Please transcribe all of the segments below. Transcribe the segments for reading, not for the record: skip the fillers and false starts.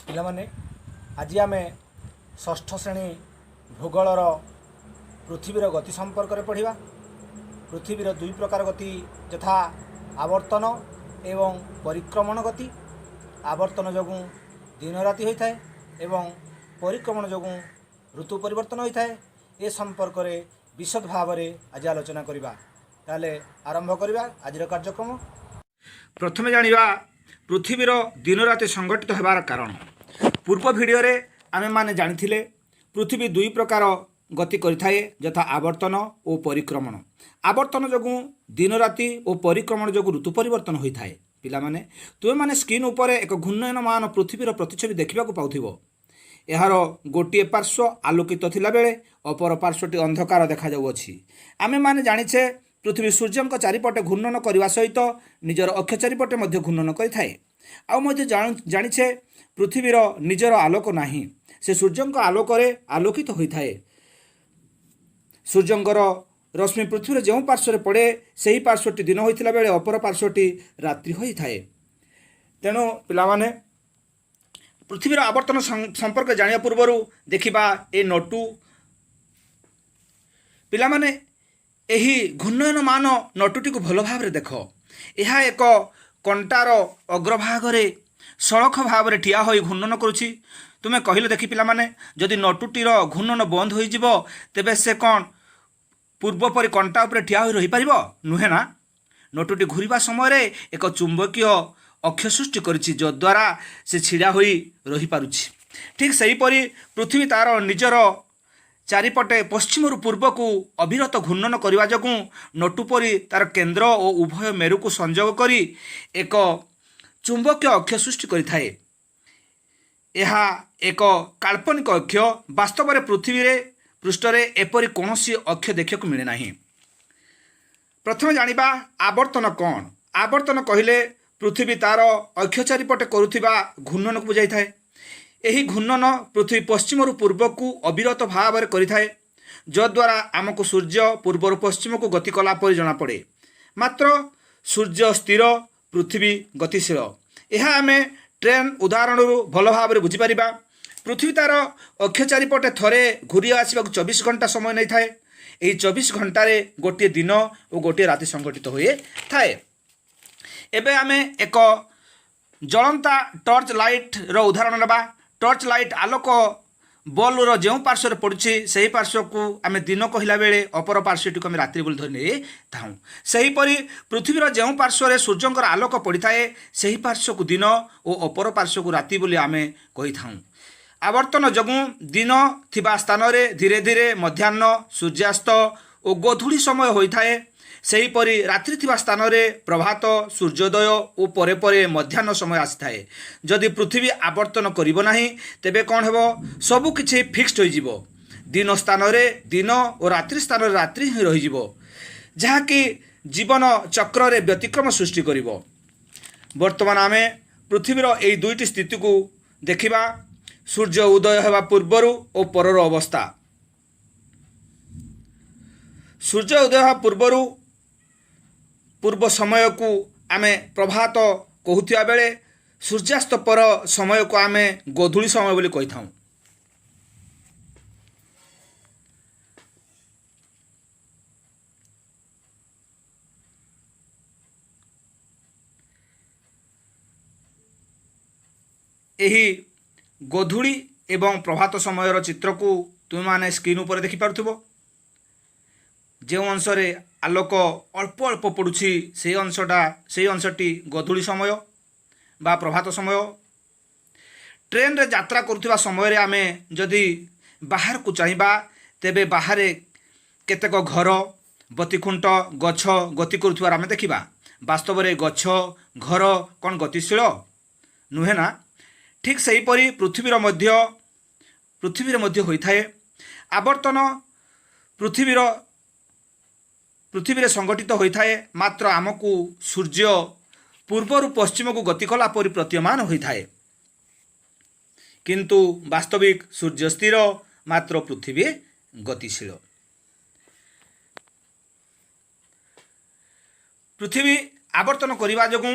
ପିଲାମାନେ, ଆଜି ଆମେ ଷଷ୍ଠ ଶ୍ରେଣୀ ଭୂଗୋଳର ପୃଥିବୀର ଗତି ସମ୍ପର୍କରେ ପଢ଼ିବା। ପୃଥିବୀର ଦୁଇ ପ୍ରକାର ଗତି, ଯଥା ଆବର୍ତ୍ତନ ଏବଂ ପରିକ୍ରମଣ ଗତି। ଆବର୍ତ୍ତନ ଯୋଗୁଁ ଦିନ ରାତି ହୋଇଥାଏ ଏବଂ ପରିକ୍ରମଣ ଯୋଗୁଁ ଋତୁ ପରିବର୍ତ୍ତନ ହୋଇଥାଏ। ଏ ସମ୍ପର୍କରେ ବିଶଦ ଭାବରେ ଆଜି ଆଲୋଚନା କରିବା। ତାହେଲେ ଆରମ୍ଭ କରିବା ଆଜିର କାର୍ଯ୍ୟକ୍ରମ। ପ୍ରଥମେ ଜାଣିବା ପୃଥିବୀର ଦିନରାତି ସଂଗଠିତ ହେବାର କାରଣ। ପୂର୍ବ ଭିଡ଼ିଓରେ ଆମେମାନେ ଜାଣିଥିଲେ, ପୃଥିବୀ ଦୁଇ ପ୍ରକାର ଗତି କରିଥାଏ, ଯଥା ଆବର୍ତ୍ତନ ଓ ପରିକ୍ରମଣ। ଆବର୍ତ୍ତନ ଯୋଗୁଁ ଦିନରାତି ଓ ପରିକ୍ରମଣ ଯୋଗୁଁ ଋତୁ ପରିବର୍ତ୍ତନ ହୋଇଥାଏ। ପିଲାମାନେ, ତୁମେମାନେ ସ୍କ୍ରିନ୍ ଉପରେ ଏକ ଘୂର୍ଣ୍ଣୟମାନ ପୃଥିବୀର ପ୍ରତିଛବି ଦେଖିବାକୁ ପାଉଥିବ। ଏହାର ଗୋଟିଏ ପାର୍ଶ୍ୱ ଆଲୋକିତ ଥିଲାବେଳେ ଅପର ପାର୍ଶ୍ୱଟି ଅନ୍ଧକାର ଦେଖାଯାଉଅଛି। ଆମେମାନେ ଜାଣିଛେ, ପୃଥିବୀ ସୂର୍ଯ୍ୟଙ୍କ ଚାରିପଟେ ଘୂର୍ଣ୍ଣନ କରିବା ସହିତ ନିଜର ଅକ୍ଷ ଚାରିପଟେ ମଧ୍ୟ ଘୂର୍ଣ୍ଣନ କରିଥାଏ। ଆଉ ମଧ୍ୟ ଜାଣିଛେ, ପୃଥିବୀର ନିଜର ଆଲୋକ ନାହିଁ, ସେ ସୂର୍ଯ୍ୟଙ୍କ ଆଲୋକରେ ଆଲୋକିତ ହୋଇଥାଏ। ସୂର୍ଯ୍ୟଙ୍କର ରଶ୍ମି ପୃଥିବୀର ଯେଉଁ ପାର୍ଶ୍ୱରେ ପଡ଼େ, ସେହି ପାର୍ଶ୍ୱଟି ଦିନ ହୋଇଥିଲା ବେଳେ ଅପର ପାର୍ଶ୍ୱଟି ରାତ୍ରି ହୋଇଥାଏ। ତେଣୁ ପିଲାମାନେ, ପୃଥିବୀର ଆବର୍ତ୍ତନ ସମ୍ପର୍କରେ ଜାଣିବା ପୂର୍ବରୁ ଦେଖିବା ଏ ନଟୁ। ପିଲାମାନେ, ଏହି ଘୂର୍ଣ୍ଣୟମାନ ନଟୁଟିକୁ ଭଲ ଭାବରେ ଦେଖ। ଏହା ଏକ କଣ୍ଟାର ଅଗ୍ରଭାଗରେ ସଳଖ ଭାବରେ ଠିଆ ହୋଇ ଘୂର୍ଣ୍ଣନ କରୁଛି। ତୁମେ କହିଲେ ଦେଖି ପିଲାମାନେ, ଯଦି ନଟୁଟିର ଘୂର୍ଣ୍ଣନ ବନ୍ଦ ହୋଇଯିବ, ତେବେ ସେ କ'ଣ ପୂର୍ବ ପରି କଣ୍ଟା ଉପରେ ଠିଆ ହୋଇ ରହିପାରିବ? ନୁହେଁ ନା? ନଟୁଟି ଘୂରିବା ସମୟରେ ଏକ ଚୁମ୍ବକୀୟ ଅକ୍ଷ ସୃଷ୍ଟି କରିଛି, ଯଦ୍ୱାରା ସେ ଛିଡ଼ା ହୋଇ ରହିପାରୁଛି। ଠିକ୍ ସେହିପରି ପୃଥିବୀ ତା'ର ନିଜର ଚାରିପଟେ ପଶ୍ଚିମରୁ ପୂର୍ବକୁ ଅବିରତ ଘୂର୍ଣ୍ଣନ କରିବା ଯୋଗୁଁ ନଟୁ ପରି ତା'ର କେନ୍ଦ୍ର ଓ ଉଭୟ ମେରୁକୁ ସଂଯୋଗ କରି ଏକ ଚୁମ୍ବକୀୟ ଅକ୍ଷ ସୃଷ୍ଟି କରିଥାଏ। ଏହା ଏକ କାଳ୍ପନିକ ଅକ୍ଷ। ବାସ୍ତବରେ ପୃଥିବୀରେ ପୃଷ୍ଠରେ ଏପରି କୌଣସି ଅକ୍ଷ ଦେଖିବାକୁ ମିଳେ ନାହିଁ। ପ୍ରଥମେ ଜାଣିବା ଆବର୍ତ୍ତନ କ'ଣ। ଆବର୍ତ୍ତନ କହିଲେ ପୃଥିବୀ ତା'ର ଅକ୍ଷ ଚାରିପଟେ କରୁଥିବା ଘୂର୍ଣ୍ଣନକୁ ବୁଝାଇଥାଏ। ଏହି ଘୂର୍ଣ୍ଣନ ପୃଥିବୀ ପଶ୍ଚିମରୁ ପୂର୍ବକୁ ଅବିରତ ଭାବରେ କରିଥାଏ, ଯଦ୍ୱାରା ଆମକୁ ସୂର୍ଯ୍ୟ ପୂର୍ବରୁ ପଶ୍ଚିମକୁ ଗତି କଲା ପରି ଜଣାପଡ଼େ। ମାତ୍ର ସୂର୍ଯ୍ୟ ସ୍ଥିର, ପୃଥିବୀ ଗତିଶୀଳ। ଏହା ଆମେ ଟ୍ରେନ୍ ଉଦାହରଣରୁ ଭଲ ଭାବରେ ବୁଝିପାରିବା। ପୃଥିବୀ ତା'ର ଅକ୍ଷ ଚାରିପଟେ ଥରେ ଘୂରି ଆସିବାକୁ 24 ଘଣ୍ଟା ସମୟ ନେଇଥାଏ। ଏହି 24 ଘଣ୍ଟାରେ ଗୋଟିଏ ଦିନ ଓ ଗୋଟିଏ ରାତି ସଂଗଠିତ ହୋଇଥାଏ। ଏବେ ଆମେ ଏକ ଜଳନ୍ତା ଟର୍ଚ୍ଚ ଲାଇଟ୍ର ଉଦାହରଣ ନେବା। ଟର୍ଚ୍ଚ ଲାଇଟ୍ ଆଲୋକ ବଲ୍ବର ଯେଉଁ ପାର୍ଶ୍ୱରେ ପଡ଼ୁଛି, ସେହି ପାର୍ଶ୍ୱକୁ ଆମେ ଦିନ କହିଲା ବେଳେ ଅପର ପାର୍ଶ୍ୱଟିକୁ ଆମେ ରାତ୍ରି ବୋଲି ଧରି ନେଇଥାଉଁ। ସେହିପରି ପୃଥିବୀର ଯେଉଁ ପାର୍ଶ୍ୱରେ ସୂର୍ଯ୍ୟଙ୍କର ଆଲୋକ ପଡ଼ିଥାଏ, ସେହି ପାର୍ଶ୍ୱକୁ ଦିନ ଓ ଅପର ପାର୍ଶ୍ୱକୁ ରାତି ବୋଲି ଆମେ କହିଥାଉଁ। ଆବର୍ତ୍ତନ ଯୋଗୁଁ ଦିନ ଥିବା ସ୍ଥାନରେ ଧୀରେ ଧୀରେ ମଧ୍ୟାହ୍ନ, ସୂର୍ଯ୍ୟାସ୍ତ ଓ ଗୋଧୂଳି ସମୟ ହୋଇଥାଏ। ସେହିପରି ରାତ୍ରି ଥିବା ସ୍ଥାନରେ ପ୍ରଭାତ, ସୂର୍ଯ୍ୟୋଦୟ ଓ ପରେ ପରେ ମଧ୍ୟାହ୍ନ ସମୟ ଆସିଥାଏ। ଯଦି ପୃଥିବୀ ଆବର୍ତ୍ତନ କରିବ ନାହିଁ, ତେବେ କ'ଣ ହେବ? ସବୁ କିଛି ଫିକ୍ସଡ ହୋଇଯିବ। ଦିନ ସ୍ଥାନରେ ଦିନ ଓ ରାତ୍ରି ସ୍ଥାନରେ ରାତ୍ରି ହିଁ ରହିଯିବ, ଯାହାକି ଜୀବନ ଚକ୍ରରେ ବ୍ୟତିକ୍ରମ ସୃଷ୍ଟି କରିବ। ବର୍ତ୍ତମାନ ଆମେ ପୃଥିବୀର ଏଇ ଦୁଇଟି ସ୍ଥିତିକୁ ଦେଖିବା, ସୂର୍ଯ୍ୟ ଉଦୟ ହେବା ପୂର୍ବରୁ ଓ ପରର ଅବସ୍ଥା। ସୂର୍ଯ୍ୟ ଉଦୟ ହେବା ପୂର୍ବରୁ ପୂର୍ବ ସମୟକୁ ଆମେ ପ୍ରଭାତ କହୁଥିବା ବେଳେ ସୂର୍ଯ୍ୟାସ୍ତ ପର ସମୟକୁ ଆମେ ଗୋଧୂଳି ସମୟ ବୋଲି କହିଥାଉ। ଏହି ଗୋଧୂଳି ଏବଂ ପ୍ରଭାତ ସମୟର ଚିତ୍ରକୁ ତୁମେମାନେ ସ୍କ୍ରିନ୍ ଉପରେ ଦେଖିପାରୁଥିବ। ଯେଉଁ ଅଂଶରେ ଆଲୋକ ଅଳ୍ପ ଅଳ୍ପ ପଡ଼ୁଛି, ସେଇ ଅଂଶଟି ଗୋଧୂଳି ସମୟ ବା ପ୍ରଭାତ ସମୟ। ଟ୍ରେନରେ ଯାତ୍ରା କରୁଥିବା ସମୟରେ ଆମେ ଯଦି ବାହାରକୁ ଚାହିଁବା, ତେବେ ବାହାରେ କେତେକ ଘର, ବତିଖୁଣ୍ଟ, ଗଛ ଗତି କରୁଥିବାର ଆମେ ଦେଖିବା। ବାସ୍ତବରେ ଗଛ, ଘର କ'ଣ ଗତିଶୀଳ? ନୁହେଁ ନା? ଠିକ୍ ସେହିପରି ପୃଥିବୀରେ ମଧ୍ୟ ହୋଇଥାଏ। ଆବର୍ତ୍ତନ ପୃଥିବୀରେ ସଂଗଠିତ ହୋଇଥାଏ, ମାତ୍ର ଆମକୁ ସୂର୍ଯ୍ୟ ପୂର୍ବରୁ ପଶ୍ଚିମକୁ ଗତି କଲା ପରି ପ୍ରତୀୟମାନ ହୋଇଥାଏ। କିନ୍ତୁ ବାସ୍ତବିକ ସୂର୍ଯ୍ୟ ସ୍ଥିର, ମାତ୍ର ପୃଥିବୀ ଗତିଶୀଳ। ପୃଥିବୀ ଆବର୍ତ୍ତନ କରିବା ଯୋଗୁଁ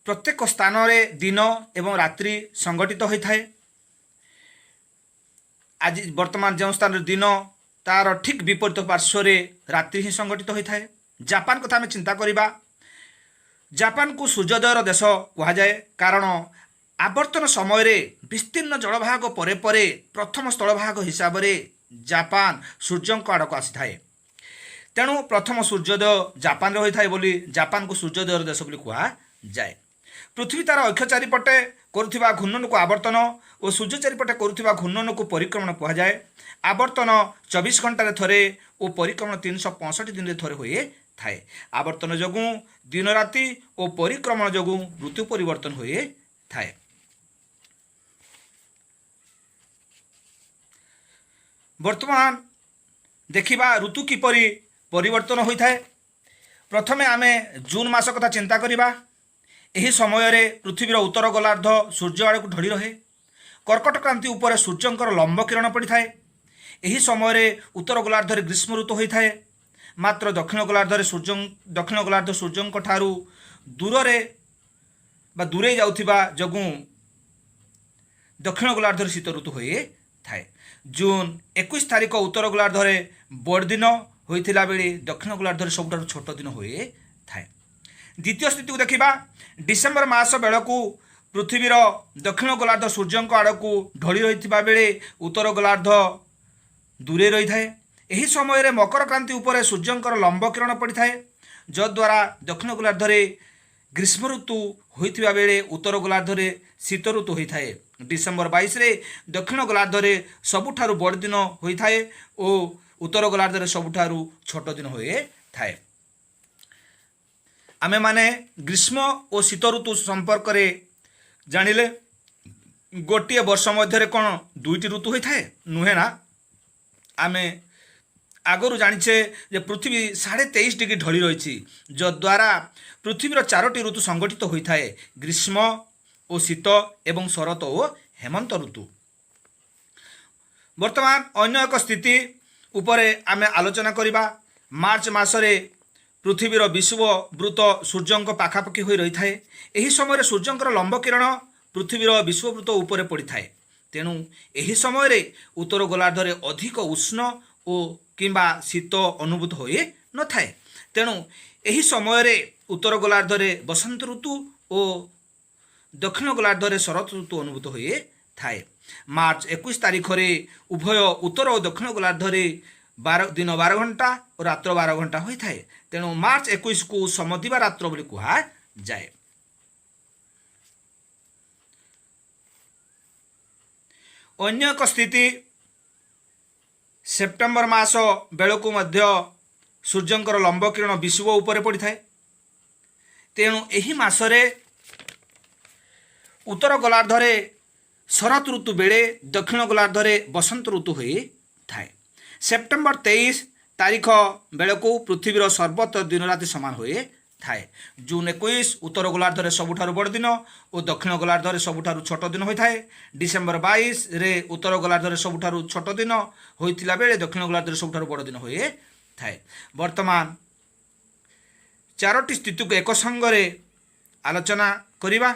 ପ୍ରତ୍ୟେକ ସ୍ଥାନରେ ଦିନ ଏବଂ ରାତ୍ରି ସଂଗଠିତ ହୋଇଥାଏ। ଆଜି ବର୍ତ୍ତମାନ ଯେଉଁ ସ୍ଥାନରେ ଦିନ, ତାର ଠିକ୍ ବିପରୀତ ପାର୍ଶ୍ୱରେ ରାତ୍ରି ହିଁ ସଂଗଠିତ ହୋଇଥାଏ। ଜାପାନ କଥା ଆମେ ଚିନ୍ତା କରିବା। ଜାପାନକୁ ସୂର୍ଯ୍ୟୋଦୟର ଦେଶ କୁହାଯାଏ, କାରଣ ଆବର୍ତ୍ତନ ସମୟରେ ବିସ୍ତୀର୍ଣ୍ଣ ଜଳଭାଗ ପରେ ପରେ ପ୍ରଥମ ସ୍ଥଳଭାଗ ହିସାବରେ ଜାପାନ ସୂର୍ଯ୍ୟଙ୍କ ଆଡ଼କୁ ଆସିଥାଏ। ତେଣୁ ପ୍ରଥମ ସୂର୍ଯ୍ୟୋଦୟ ଜାପାନରେ ହୋଇଥାଏ ବୋଲି ଜାପାନକୁ ସୂର୍ଯ୍ୟୋଦୟର ଦେଶ ବୋଲି କୁହାଯାଏ। ପୃଥିବୀ ତାର ଅକ୍ଷ ଚାରିପଟେ କରୁଥିବା ଘୂର୍ଣ୍ଣନକୁ ଆବର୍ତ୍ତନ ଓ ସୂର୍ଯ୍ୟ ଚାରିପଟେ କରୁଥିବା ଘୂର୍ଣ୍ଣନକୁ ପରିକ୍ରମଣ କୁହାଯାଏ। ଆବର୍ତ୍ତନ 24 ଘଣ୍ଟାରେ ଥରେ ଓ ପରିକ୍ରମଣ 365 ଦିନରେ ଥରେ ହୋଇଥାଏ। ଆବର୍ତ୍ତନ ଯୋଗୁଁ ଦିନ ରାତି ଓ ପରିକ୍ରମଣ ଯୋଗୁଁ ଋତୁ ପରିବର୍ତ୍ତନ ହୋଇଥାଏ। ବର୍ତ୍ତମାନ ଦେଖିବା ଋତୁ କିପରି ପରିବର୍ତ୍ତନ ହୋଇଥାଏ। ପ୍ରଥମେ ଆମେ ଜୁନ୍ ମାସ କଥା ଚିନ୍ତା କରିବା। ଏହି ସମୟରେ ପୃଥିବୀର ଉତ୍ତର ଗୋଲାର୍ଦ୍ଧ ସୂର୍ଯ୍ୟ ଆଡ଼କୁ ଢଳି ରହେ। କର୍କଟ କ୍ରାନ୍ତି ଉପରେ ସୂର୍ଯ୍ୟଙ୍କର ଲମ୍ବ କିରଣ ପଡ଼ିଥାଏ। ଏହି ସମୟରେ ଉତ୍ତର ଗୋଲାର୍ଦ୍ଧରେ ଗ୍ରୀଷ୍ମ ଋତୁ ହୋଇଥାଏ। ମାତ୍ର ଦକ୍ଷିଣ ଗୋଲାର୍ଦ୍ଧ ସୂର୍ଯ୍ୟଙ୍କ ଠାରୁ ଦୂରରେ ବା ଦୂରେଇ ଯାଉଥିବା ଯୋଗୁଁ ଦକ୍ଷିଣ ଗୋଲାର୍ଦ୍ଧରେ ଶୀତ ଋତୁ ହୋଇଥାଏ। ଜୁନ୍ 21 ତାରିଖ ଉତ୍ତର ଗୋଲାର୍ଦ୍ଧରେ ବଡ଼ ଦିନ ହୋଇଥିଲା ବେଳେ ଦକ୍ଷିଣ ଗୋଲାର୍ଦ୍ଧରେ ସବୁଠାରୁ ଛୋଟ ଦିନ ହୋଇଥାଏ। ଦ୍ୱିତୀୟ ସ୍ଥିତିକୁ ଦେଖିବା। ଡିସେମ୍ବର ମାସ ବେଳକୁ ପୃଥିବୀର ଦକ୍ଷିଣ ଗୋଲାର୍ଦ୍ଧ ସୂର୍ଯ୍ୟଙ୍କ ଆଡ଼କୁ ଢଳି ରହିଥିବା ବେଳେ ଉତ୍ତର ଗୋଲାର୍ଦ୍ଧ ଦୂରେଇ ରହିଥାଏ। ଏହି ସମୟରେ ମକର କ୍ରାନ୍ତି ଉପରେ ସୂର୍ଯ୍ୟଙ୍କର ଲମ୍ବ କିରଣ ପଡ଼ିଥାଏ, ଯଦ୍ୱାରା ଦକ୍ଷିଣ ଗୋଲାର୍ଦ୍ଧରେ ଗ୍ରୀଷ୍ମ ଋତୁ ହୋଇଥିବା ବେଳେ ଉତ୍ତର ଗୋଲାର୍ଦ୍ଧରେ ଶୀତ ଋତୁ ହୋଇଥାଏ। ଡିସେମ୍ବର 22ରେ ଦକ୍ଷିଣ ଗୋଲାର୍ଦ୍ଧରେ ସବୁଠାରୁ ବଡ଼ ଦିନ ହୋଇଥାଏ ଓ ଉତ୍ତର ଗୋଲାର୍ଦ୍ଧରେ ସବୁଠାରୁ ଛୋଟ ଦିନ ହୋଇଥାଏ। ଆମେମାନେ ଗ୍ରୀଷ୍ମ ଓ ଶୀତ ଋତୁ ସମ୍ପର୍କରେ ଜାଣିଲେ। ଗୋଟିଏ ବର୍ଷ ମଧ୍ୟରେ କ'ଣ ଦୁଇଟି ଋତୁ ହୋଇଥାଏ? ନୁହେଁ ନା? ଆମେ ଆଗରୁ ଜାଣିଛେ ଯେ ପୃଥିବୀ 23.5 ଡିଗ୍ରୀ ଢଳି ରହିଛି, ଯଦ୍ୱାରା ପୃଥିବୀର ଚାରୋଟି ଋତୁ ସଂଗଠିତ ହୋଇଥାଏ: ଗ୍ରୀଷ୍ମ ଓ ଶୀତ ଏବଂ ଶରତ ଓ ହେମନ୍ତ ଋତୁ। ବର୍ତ୍ତମାନ ଅନ୍ୟ ଏକ ସ୍ଥିତି ଉପରେ ଆମେ ଆଲୋଚନା କରିବା। ମାର୍ଚ୍ଚ ମାସରେ ପୃଥିବୀର ବିଷୁବବୃତ୍ତ ସୂର୍ଯ୍ୟଙ୍କ ପାଖାପାଖି ହୋଇ ରହିଥାଏ। ଏହି ସମୟରେ ସୂର୍ଯ୍ୟଙ୍କର ଲମ୍ବ କିରଣ ପୃଥିବୀର ବିଷୁବବୃତ୍ତ ଉପରେ ପଡ଼ିଥାଏ। ତେଣୁ ଏହି ସମୟରେ ଉତ୍ତର ଗୋଲାର୍ଦ୍ଧରେ ଅଧିକ ଉଷ୍ଣ ଓ କିମ୍ବା ଶୀତ ଅନୁଭୂତ ହୋଇନଥାଏ। ତେଣୁ ଏହି ସମୟରେ ଉତ୍ତର ଗୋଲାର୍ଦ୍ଧରେ ବସନ୍ତ ଋତୁ ଓ ଦକ୍ଷିଣ ଗୋଲାର୍ଦ୍ଧରେ ଶରତ ଋତୁ ଅନୁଭୂତ ହୋଇଥାଏ। ମାର୍ଚ୍ଚ 21 ତାରିଖରେ ଉଭୟ ଉତ୍ତର ଓ ଦକ୍ଷିଣ ଗୋଲାର୍ଦ୍ଧରେ ଦିନ 12 ଘଣ୍ଟା ଓ ରାତ୍ର 12 ଘଣ୍ଟା ହୋଇଥାଏ। ତେଣୁ ମାର୍ଚ୍ଚ 21କୁ ସମଦିବା ରାତ୍ର ବୋଲି କୁହାଯାଏ। ଅନ୍ୟ ଏକ ସ୍ଥିତି, ସେପ୍ଟେମ୍ବର ମାସ ବେଳକୁ ମଧ୍ୟ ସୂର୍ଯ୍ୟଙ୍କର ଲମ୍ବ କିରଣ ବିଷୁବ ଉପରେ ପଡ଼ିଥାଏ। ତେଣୁ ଏହି ମାସରେ ଉତ୍ତର ଗୋଲାର୍ଦ୍ଧରେ ଶରତ ଋତୁ ବେଳେ ଦକ୍ଷିଣ ଗୋଲାର୍ଦ୍ଧରେ ବସନ୍ତ ଋତୁ ହୋଇଥାଏ। ସେପ୍ଟେମ୍ବର 23 ତାରିଖ ବେଳକୁ ପୃଥିବୀର ସର୍ବତ୍ର ଦିନରାତି ସମାନ ହୋଇଥାଏ। ଜୁନ୍ 21 ଉତ୍ତର ଗୋଲାର୍ଦ୍ଧରେ ସବୁଠାରୁ ବଡ଼ ଦିନ ଓ ଦକ୍ଷିଣ ଗୋଲାର୍ଦ୍ଧରେ ସବୁଠାରୁ ଛୋଟ ଦିନ ହୋଇଥାଏ। ଡିସେମ୍ବର 22ରେ ଉତ୍ତର ଗୋଲାର୍ଦ୍ଧରେ ସବୁଠାରୁ ଛୋଟ ଦିନ ହୋଇଥିଲା ବେଳେ ଦକ୍ଷିଣ ଗୋଲାର୍ଦ୍ଧରେ ସବୁଠାରୁ ବଡ଼ ଦିନ ହୋଇଥାଏ। ବର୍ତ୍ତମାନ ଚାରୋଟି ସ୍ଥିତିକୁ ଏକ ସଙ୍ଗରେ ଆଲୋଚନା କରିବା।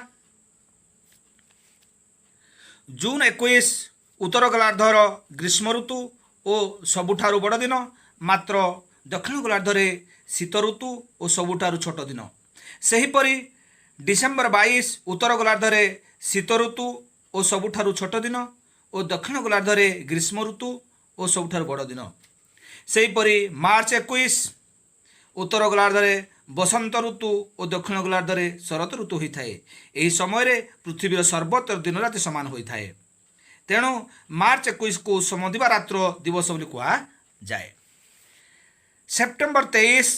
ଜୁନ୍ 21 ଉତ୍ତର ଗୋଲାର୍ଦ୍ଧର ଗ୍ରୀଷ୍ମ ଋତୁ ଓ ସବୁଠାରୁ ବଡ଼ ଦିନ, ମାତ୍ର ଦକ୍ଷିଣ ଗୋଲାର୍ଦ୍ଧରେ ଶୀତ ଋତୁ ଓ ସବୁଠାରୁ ଛୋଟ ଦିନ। ସେହିପରି ଡିସେମ୍ବର 22 ଉତ୍ତର ଗୋଲାର୍ଦ୍ଧରେ ଶୀତ ଋତୁ ଓ ସବୁଠାରୁ ଛୋଟ ଦିନ ଓ ଦକ୍ଷିଣ ଗୋଲାର୍ଦ୍ଧରେ ଗ୍ରୀଷ୍ମ ଋତୁ ଓ ସବୁଠାରୁ ବଡ଼ ଦିନ। ସେହିପରି ମାର୍ଚ୍ଚ 21 ଉତ୍ତର ଗୋଲାର୍ଦ୍ଧରେ ବସନ୍ତ ଋତୁ ଓ ଦକ୍ଷିଣ ଗୋଲାର୍ଦ୍ଧରେ ଶରତ ଋତୁ ହୋଇଥାଏ। ଏହି ସମୟରେ ପୃଥିବୀର ସର୍ବତ୍ର ଦିନରାତି ସମାନ ହୋଇଥାଏ। ତେଣୁ ମାର୍ଚ୍ଚ 21କୁ ସମଦିବା ରାତ୍ର ଦିବସ ବୋଲି କୁହାଯାଏ। ସେପ୍ଟେମ୍ବର 23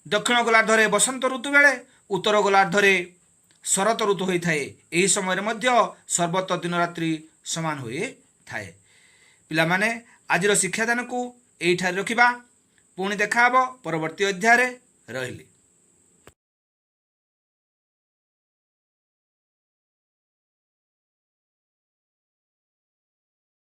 ଦକ୍ଷିଣ ଗୋଲାର୍ଦ୍ଧରେ ବସନ୍ତ ଋତୁ ବେଳେ ଉତ୍ତର ଗୋଲାର୍ଦ୍ଧରେ ଶରତ ଋତୁ ହୋଇଥାଏ। ଏହି ସମୟରେ ମଧ୍ୟ ସର୍ବତ୍ର ଦିନରାତ୍ରି ସମାନ ହୋଇଥାଏ। ପିଲାମାନେ, ଆଜିର ଶିକ୍ଷାଦାନକୁ ଏଇଠାରେ ରଖିବା। ପୁଣି ଦେଖାହେବ ପରବର୍ତ୍ତୀ ଅଧ୍ୟାୟରେ। ରହିଲି।